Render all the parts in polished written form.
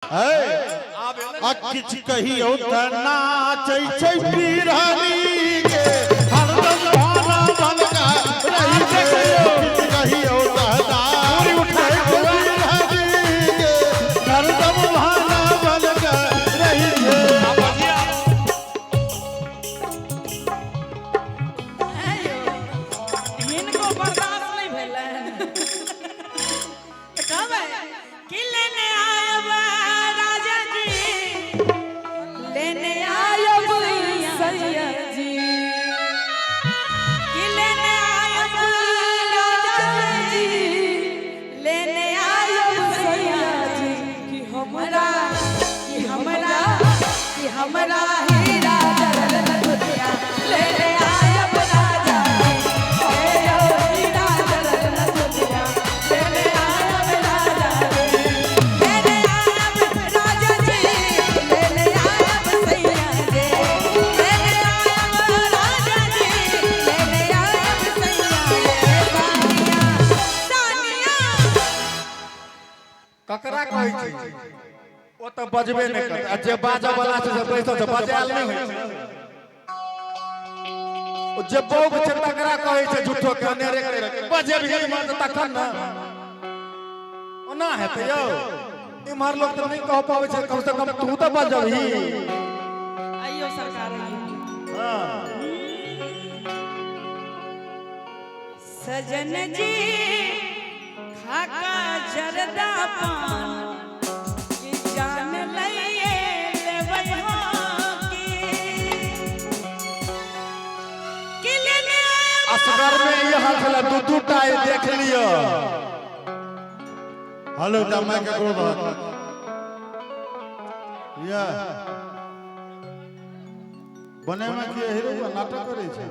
है आ किछु कहियौ तऽ नाचै छै बिरहनी गे हरदम भाना बनका रही छै किछु कहियौ तऽ नाचै छै बिरहनी गे हरदम भाना बनका रही छै। हिनको बर्दाश्त नहि भेलनि तऽ कहबै कि लेने आयब राजा जी, लेने आयब सैया जी, कि लेने आयब राजा जी, लेने आयब सैया जी, कि हमरा, कि हमरा, कि हमरा हीरा जड़ल दुनिया लेने आयब राजा जी, हे यौ हीरा जड़ल दुनिया लेने आयब राजा जी, लेने आयब राजा जी, लेने आयब सैया जी, लेने आयब राजा जी, लेने आयब सैया जी। सानिया, सानिया। ककरा कहै छी? ओ तऽ बजबे नहि करत आ जे बाजऽ वाला छै से बैसल छै, बजायल नहि होइ छै। ओ जे बौग छै तकरा कहै छै झूठो के अनेरे के बजेबही इम्हर तऽ तखन ने ओना हेतै यौ। इम्हर लोक तऽ नहि कह पाबै छै, कम से कम तू तऽ बजबही। आइयो सरकार आइयो। हँ। सजन जी खाका जरदा पान की जान लइए लेबै हो की लेने आयब। असगर में ई हाल छलै, दू दू टा ई देख लिअ। हेलो, टा माइक ककरो दहक या बने में के हीरो नाटक करै छै।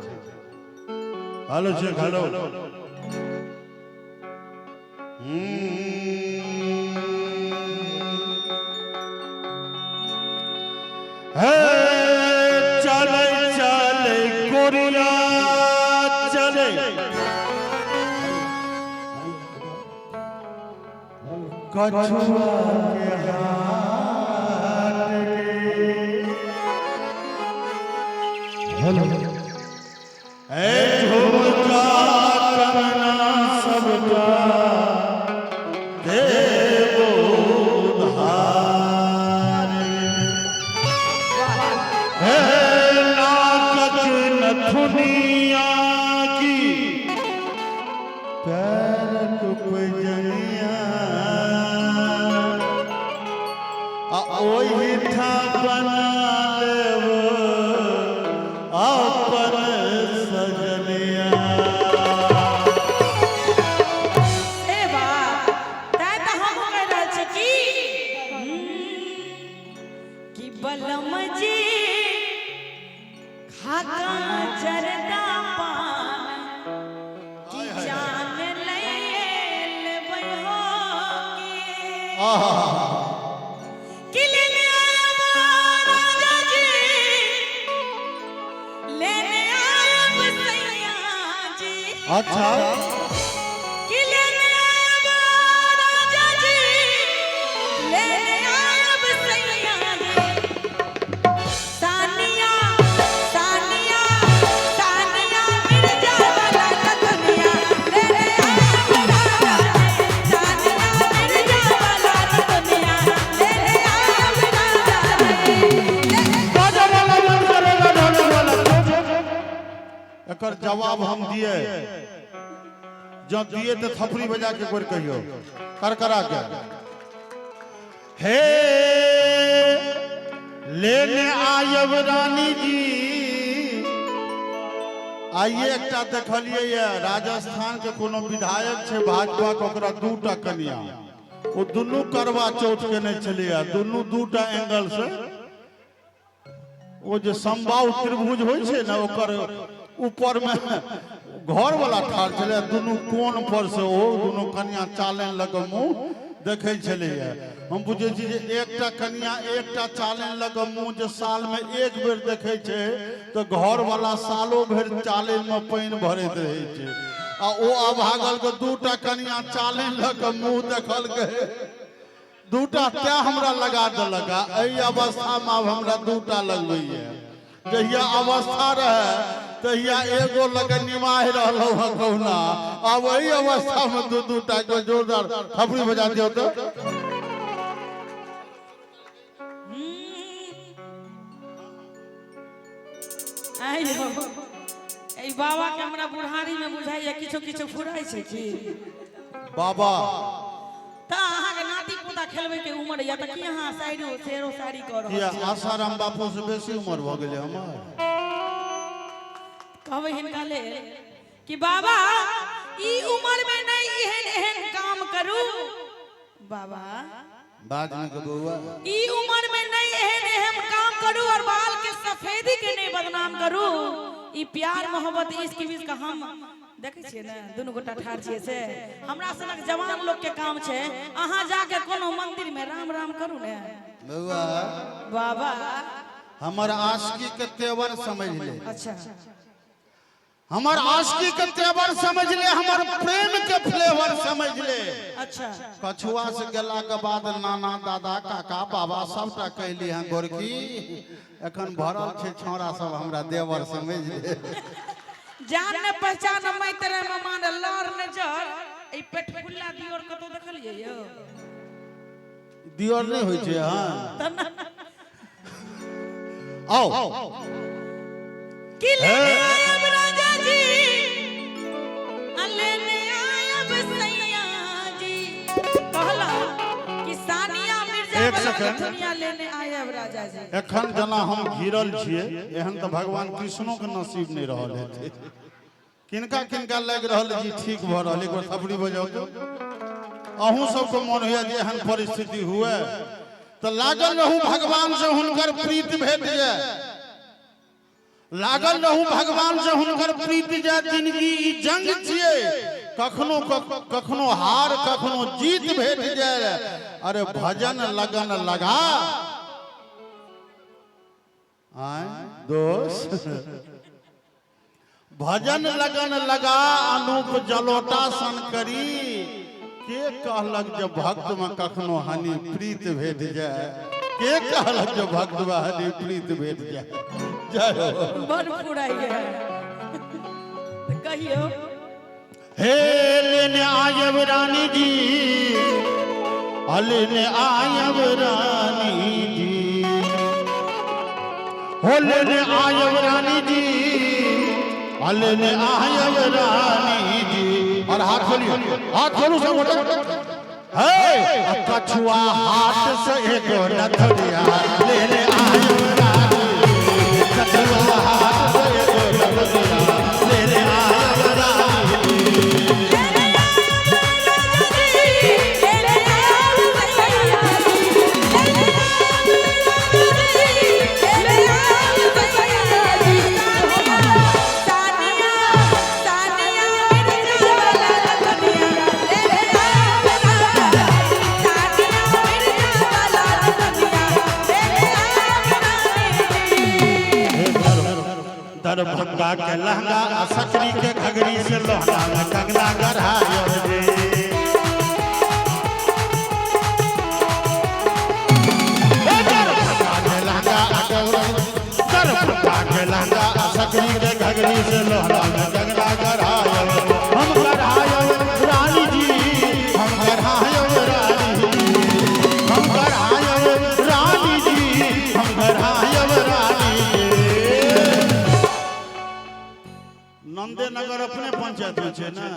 Hello check, hello. हे चले चले गोरिया चले, कछुआ के हाथ के। हेलो, ए झुमका कंगना सबटा देबो उधार, हे नाकक नथुनिया की पैरक पैजनिया, आ ओहि ठाम बना लेब अपन सजनिया। से बात तैं तऽ हम कहि रहल छी कि बलम जी खाका जरदा पान की जान लइए लेबै हो की लेने आयब राजा जी, लेने आयब सैया जी। कि लेने आयब राजा जी, लेने आयब सैया जी। सानिया, सानिया, सानिया मिर्जा वाला दुनिया लेने आयब राजा जी, सानिया मिर्जा वाला दुनिया लेने आयब राजा जी। बाजा वाला बंद करेगा, ढोलक वाला। एकर जवाब हम दिए, जब दिए तो थपड़ी बजा के एक बेर कहियो करकरा के। हे लेने आयब रानी जी। आइए एकटा देखलिए ये राजस्थान के कोनो विधायक छै भाजपा के, ओकरा दूटा कनिया, ओ दुनू करवा चौथ केने छलैया, दुनू दूटा एंगल से। ओ जे समबाहु त्रिभुज होइ छै ने, ओकर ऊपर में घर वाला ठाढ़ छलै, दुनू कोन पर से ओ दुनू कनिया चालनि लऽ कऽ मुँह देखै छलैया। हम बुझै छी जे एकटा कनिया एकटा चालनि लऽ कऽ मुँह जे साल में एक बेर देखै छै तऽ घर वाला सालो भरि चालनि में पानि भरैत रहै छै, आ ओ अभागल के दूटा कनिया चालनि लऽ कऽ मुँह देखलकै। दूटा तैं हमरा लगा देलक। आ एहि अवस्थामे आब हमरा दूटा लगबैया। जहिया अवस्था रहे तहिया एगो लग निमाहि रहलहुँ हँ कहुना, आब एहि अवस्थामे दू दूटा के जोरदार थपड़ी बजा दियौ तऽ। आइ यौ, एहि बाबा के हमरा बुढ़ारी में बुझाइया किछो किछो फुराइ छै की। बाबा तऽ अहाँके नाती पोता खेलबै के उम्र यऽ तऽ की अहाँ शायरो शेरो शायरी कऽ रहल किया छी? आसाराम बापू से बेसी उम्र भऽ गेलै हमर। कहबै हिनका लेल कि बाबा ई उम्र में नहि एहन एहन काम करू बाबा, बाज ने के बौआ। ई उम्र में नहीं एहन एहन काम करू और बाल के सफेदी के नहीं बदनाम करू। ई प्यार मोहब्बत इश्क विश्क हम देखै छियै ने, दुनू गोटा ठाढ़ छियै से हमरा सनक जवान लोग के काम छै। अहाँ जाके कोनो मंदिर में राम राम करू ने बौआ। बाबा। हमर आशिकी के तेवर समझ ले। अच्छा। हमर आशिकी के तेवर समझ ले, हमर प्रेम के फ्लेवर समझ ले। अच्छा। कछुआ से गेला के बाद नाना दादा काका बाबा सबटा कहली हँ गोरकी एखन भरल छै छौड़ा सब हमरा देवर समझ ले। जान ने पहचान मैं तेरे ममान लड़ ने जर ई पेट फुल्ला दियोर कतौ देखलियै यौ? दियर नहि होइ छै। हँ आओ। कि लेने आयब राजा जी, आ लेने आयब सैया जी। कहला कि सानिया मिर्जा एक वाला सेकंड। दुनिया लेने आयब राजा जी। एखन जेना हम घिरल छियै एहन तऽ भगवान कृष्णो के नसीब नहि रहल हेतै। किनका किनका लागि रहल जी ठीक भऽ रहल, एक बार थपड़ी बजाउ तऽ। अहूँ सबके मोन होइया जे एहन परिस्थिति हुए तऽ लागल रहू भगवान से हुनकर प्रीत भेट जाय, लागल रहू भगवान से हुनकर प्रीत जाय। जिंदगी ई जंग छियै, कखनो कखनो हार कखनो जीत भेट जाय। अरे भजन लगन लगा आय दोस्त, भजन लगन लगा अनूप जलोटा सन करी। के कहलक जे भक्त में कखनो हानि प्रीत भेट जाय? के कहलक जे भक्त में हानि प्रीत भेट जाय? जय हो। बड़ फुराइया तऽ कहियौ। हे लेने आयब रानी जी, लेने आयब रानी जी, हो लेने आयब रानी जी, लेने आयब रानी जी। और हाथ खोलिए, हाथ खोलू सब गोटे। हे कछुआ हाथ से एगो नथुनिया लेने आयब रानी, कछुआ हाथ से एगो नथुनिया लेने आयब रानी। लेने आयब राजा जी, लेने आयब सैया जी, लेने आयब राजा जी, लेने आयब सैया जी। सानिया सानिया मिर्जा वाला दुनिया लेने आयब राजा जी, सानिया मिर्जा वाला दुनिया लेने आयब रानी जी। दरभंगा के लहंगा आ सकरी के घघरी से लोहना में कंगना गढ़ायो रे। हे दरभंगा के लहंगा आ दरभंगा के लहंगा आ सकरी के घघरी से लोहना में कंगना गढ़ायो। हम गढ़ायो रानी जी, हम गढ़ायो रानी जी, हम गढ़ायो रानी जी, हम गढ़ायो रानी जी। नंदे नगर अपने पंचायत में छै ने,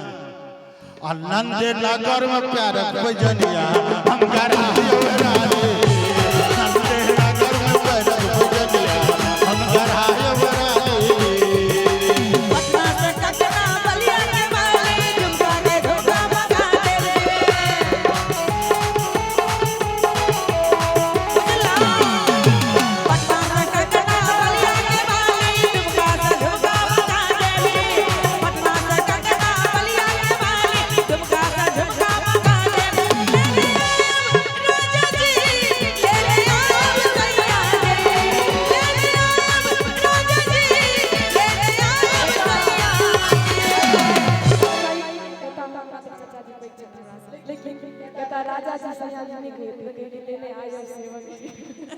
आ नंदे नगर में प्यारक पैजनिया हम गढ़ायो रानी, नंदे नगर में प्यारक पैजनिया हम गढ़ायो रानी। पटना से कटना बलिया के बाली झुमका के झुमका मगा दे रे। बुझला पटना से कटना बलिया के बाली झुमका से झुमका मगा दे रे। पटना से कटना बलिया के बाली झुमका से झुमका मगा दे रे। राजा जी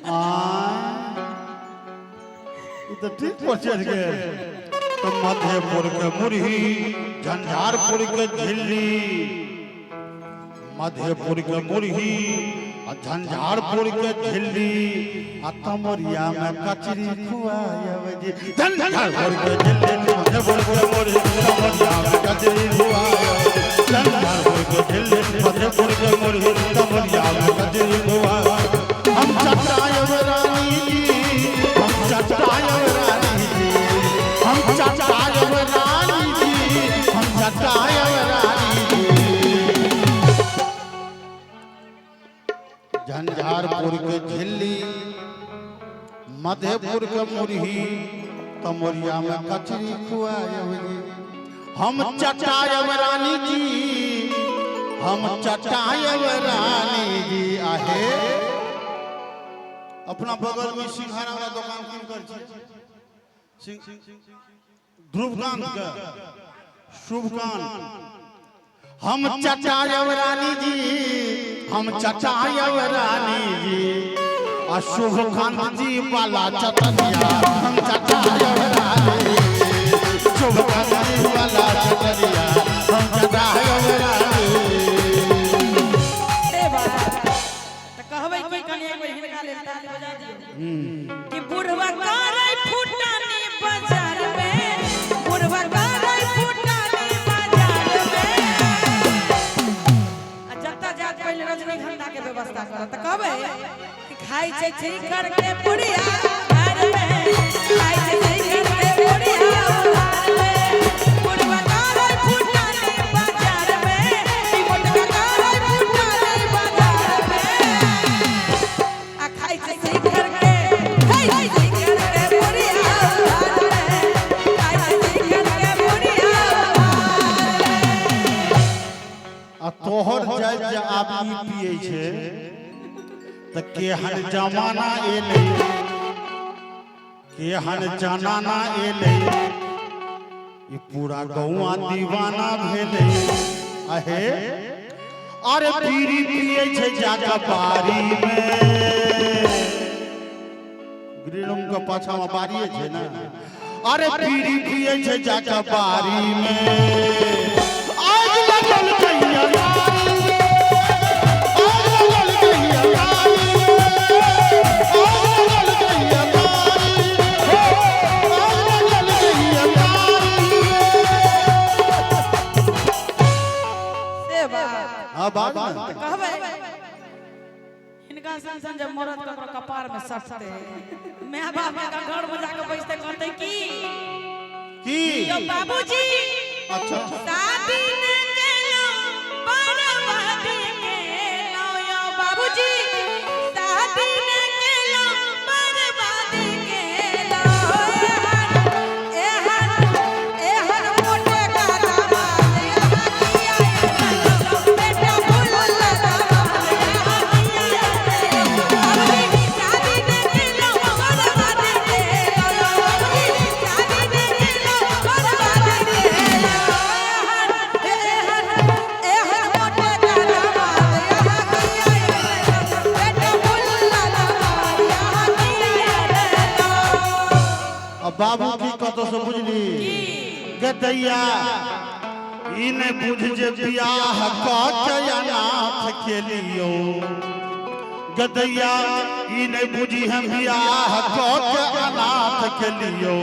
आय, ई तऽ ठीक पर चढ़ि गेल। तऽ मधेपुर के मुरही, झंझारपुर के झिल्ली, मधेपुर के मुरही आ झंझारपुर के झिल्ली आ तमरिया में कचरी खुआयब जी। झंझारपुर के झिल्ली, मधेपुर के मुरही, तमरिया में कचरी खुआयब जी। झंझारपुर के झिल्ली, मधेपुर के मुरही, तमरिया में कचरी खुआयब। हम चटायब रानी जी, हम चटायब रानी जी, हम चटायब रानी जी, हम चटायब रानी जी। झंझारपुर के झिल्ली, मधेपुर के मुरही, तमरिया में कचरी खुआयब जी। हम चटायब रानी जी, हम चटायब रानी जी। आहे, अपना बगल में सिंघाड़ा वाला दोकान किनकर छी? ध्रुवकांत के, शुभकांत। हम चटायब रानी जी, हम चटायब रानी जी, आ शुभकांत जी वाला चटनिया। हम चटायब रानी जी, शुभकांत जी वाला चटनिया, हम चटायब रानी जी। से बात तऽ कहबै की, कनि एक बेर हिनका लेल ताली बजा दियौ कि बुढ़वा करै फुटानी बाजार में, बुढ़वा करै फुटानी बाजार में, आ जतऽ जात पहिले रजनीगंधा के व्यवस्था करत। तऽ कहबै कि खाइ छै शिखर के पुड़िया उधार में, खाइ छै शिखर के पुड़िया उधार में, बुढ़वा करै फुटानी बाजार में, ई मोटका करै फुटानी बाजार में, आ खाइ छै शिखर के, खाइ छै शिखर के पुड़िया उधार में, खाइ छै शिखर के पुड़िया उधार में। आ तोहर जाइत जे आब ई पियै छै तऽ केहन जमाना एलै, केहन जमाना एलै, ई पूरा गौआ दीवाना भेलै। अहे, अरे बीड़ी पियै छै जाके बाड़ी मे, ग्रीन रूम के पाछा में बाड़िए छै ने। अरे बीड़ी पियै छै जाके बाड़ी मे, आगि लगल कहिया बाड़ी मे, आगि लगल कहिया बाड़ी मे, आगि लगल कहिया बाड़ी मे, आगि लगल कहिया बाड़ी मे। से बात। हाँ, बात ने। कहबै हिनका सन सन जब मरद ककरो कपार में सटते, my बाप के घर में जाके बैसते, कहते की की? यो बाबूजी, अच्छा। शादी न केलौं बर्बादी केलौं, यो बाबूजी, शादी न केलौं बर्बादी केलौं, एहन एहन मोटे का दामाद यहाँ किया एलौं, बेटा भुल्ला दामाद यहाँ किया एलौं, बाबूजी, शादी न केलौं बर्बादी केलौं, बाबूजी, शादी न केलौं बर्बादी केलौं, एहन एहन मोटे का दामाद यहाँ किया एलौं, बेटा भुल्ला दामाद यहाँ किया एलौं। आ बाबू की कतौ से बुझली गदैया, ई नहि बुझ जे बियाह कऽ के अनाथ केलियौ। गदैया, ई नहि बुझी हम बियाह कऽ के अनाथ केलियौ,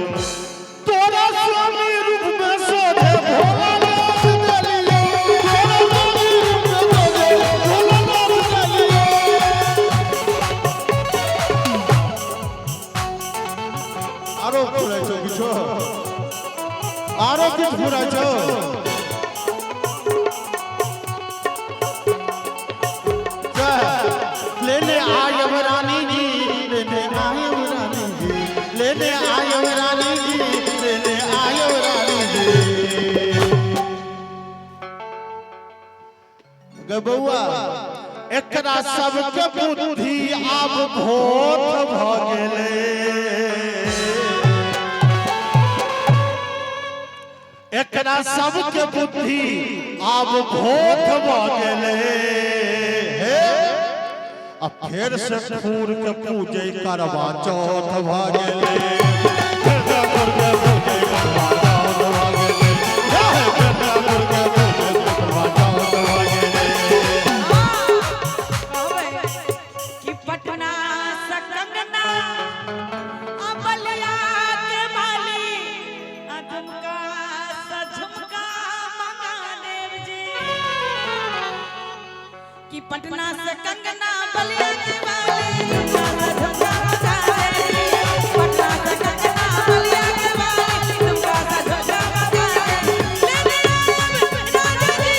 तोरा स्वामी रूप में सोझे भोलानाथ देलियौ, तोरा स्वामी रूप में सोझे भोलानाथ देलियौ। आरो फुराइ छौ किछो? आरो किछु फुराइ छौ? लेने आयब रानी जी, लेने आयब रानी जी, लेने आयब रानी जी, लेने आयब रानी जी। गे बौआ, एकरा सबके बुद्धि आब भोथ भऽ गेलै, एकरा सबके बुद्धि आब भोथ भऽ गेलै। हे, आ फेर से खूर के पूजे करवा चौथ भऽ गेलै। फेर से खूर के पूजे करवा चौथ भऽ गेलै। फेर से खूर के पूजे करवा चौथ भऽ गेलै। कहबै कि पटना से कंगना आ बलिया के बाली आ झुमका से झुमका मंगा देव जी। कि पटना से कंगना बलिया के बाली झुमका से झुमका मंगा देव जी। पटना से कंगना बलिया के बाली झुमका से झुमका मंगा देव जी। लेने आब राजा जी,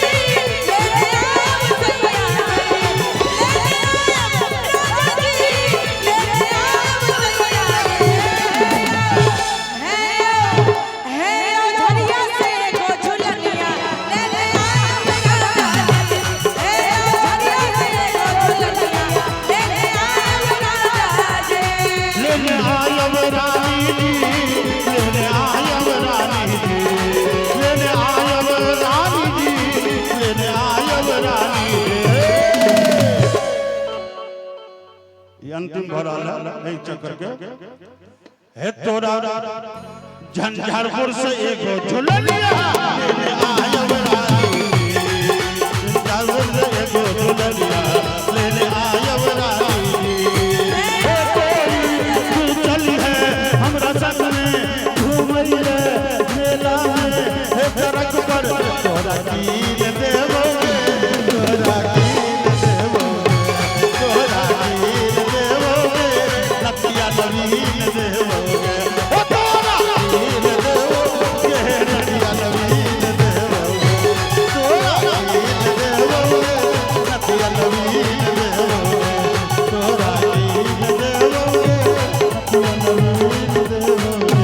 लेने आब सैया जी, लेने आब राजा जी, लेने आब सैया जी। हे ओ झरिया से एगो झुलनिया, लेने आब राजा जी। हे ओ झरिया से एगो झुलनिया, लेने आब राजा जी। लेने आयब रानी जी, लेने आयब रानी जी, लेने आयब रानी जी, लेने आयब रानी जी। ई अंतिम भर रहल है एहि चक्कर के। हे तोरा झंझारपुर से एगो झुलनिया, लेने आयब रानी जी। झंझारपुर से एगो झुलनिया, लेने आयब रानी जी। हे कोई तू चली है हमरा संग में घूमई रे मेला में, हे सड़क पर तोरा कीन देबो गे, तोरा कीन देबो गे, तोरा कीन देबो गे, नथिया नवीन देबो गे, ओ तोरा कीन देबो गे, नथिया नवीन देबो गे, तोरा कीन देबो गे, नथिया नवीन देबो गे, तोरा कीन देबो गे, नथिया नवीन देबो गे।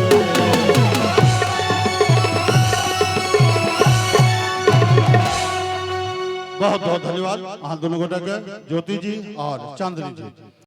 बहुत बहुत धन्यवाद अहाँ दोनों गोटा के, ज्योति जी और चांदनी जी।